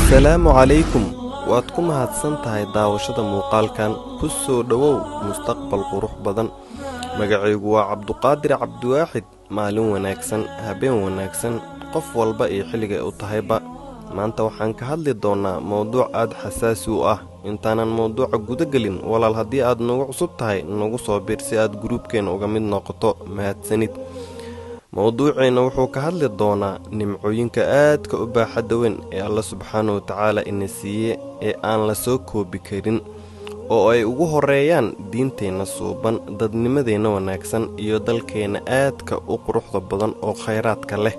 Asalaamu calaykum. Waad ku mahadsan tahay daawashada muuqaalkan. Ku soo dhowow mustaqbal qurux badan. Magacaygu waa Cabduqaadir Cabdiwaaxid. Maalin wanaagsan, habeen wanaagsan, qof walba iyo xilligay u tahayba. Maanta waxaan ka hadli doonnaa mowduuc aad xasaasi u ah. Intaanan mowduuca guda gelin, walaal, haddii aad nagu cusub tahay, nagu soo bir si aad group-keenna uga mid noqoto. Mahadsanid. Mowduuceenna wuxuu ka hadli doonaa nimcooyinka aadka u baaxadda weyn ee Alla subxaana wa tacaala ina siiye ee aan la soo koobi karin, oo ay ugu horeeyaan diinteenna suuban, dadnimadeenna wanaagsan iyo dalkeenna aadka u quruxda badan oo khayraadka leh.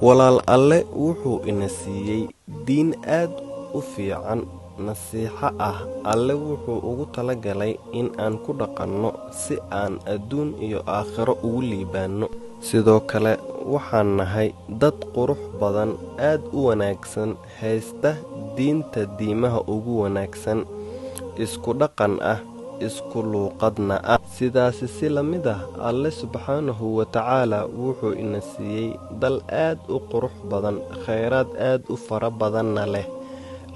Walaal, Alle wuxuu ina siiyey diin aad u fiican, nasiixo ah. Alle wuxuu ugu talagalay in aan ku dhaqanno si aan adduun iyo aakhiro ugu liibaanno. Sidoo kale waxaan nahay dad qurux badan, aad u wanaagsan, haysta diinta diimaha ugu wanaagsan, isku dhaqan ah, isku luuqadna ah. Sidaasi si la mid ah, Alle subxaanahu wa tacaala wuxuu ina siiyey dal aad u qurux badan, khayraad aad u fara badanna leh,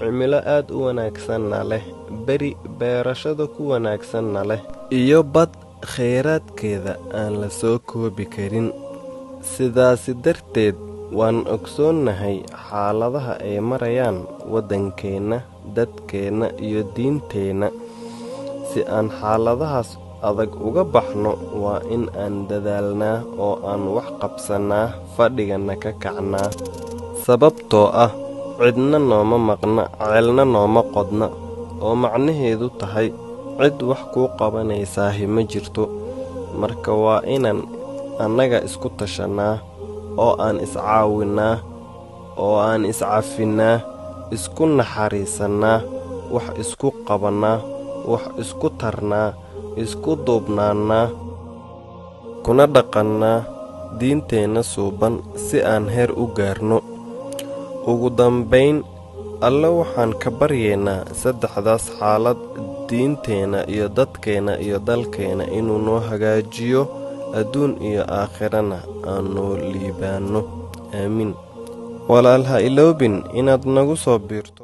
cimilo aad u wanaagsanna leh, beri beerashada ku wanaagsanna leh, iyo bad khayraadkeeda aan la soo koobi karin. Sidaasi darteed waan ogsoonnahay xaaladaha ay marayaan waddankeenna, dadkeenna iyo diinteenna. Si aan xaaladahaas adag uga baxno, waa in aan dadaalnaa oo aan wax qabsannaa, fadhigana ka kacnaa, sababtoo ah cidna nooma maqna, ceelna nooma qodna, oo macnaheedu tahay cid wax kuu qabanaysaahi ma jirto. Marka waa inaan annaga isku tashannaa oo aan iscaawinnaa oo aan iscafinnaa, isku naxariisannaa, wax isku qabannaa, wax isku tarnaa, isku duubnaannaa, kuna dhaqannaa diinteenna suuban si aan heer u gaarno. Ugu dambayn, Alle waxaan ka baryaynaa saddexdaas xaalad, diinteenna iyo dadkeenna iyo dalkeenna, inuu noo hagaajiyo, adduun iyo aakhirana aan noo liibaanno. Aamiin. Walaal, ha iloobin inaad nagu soo biirto.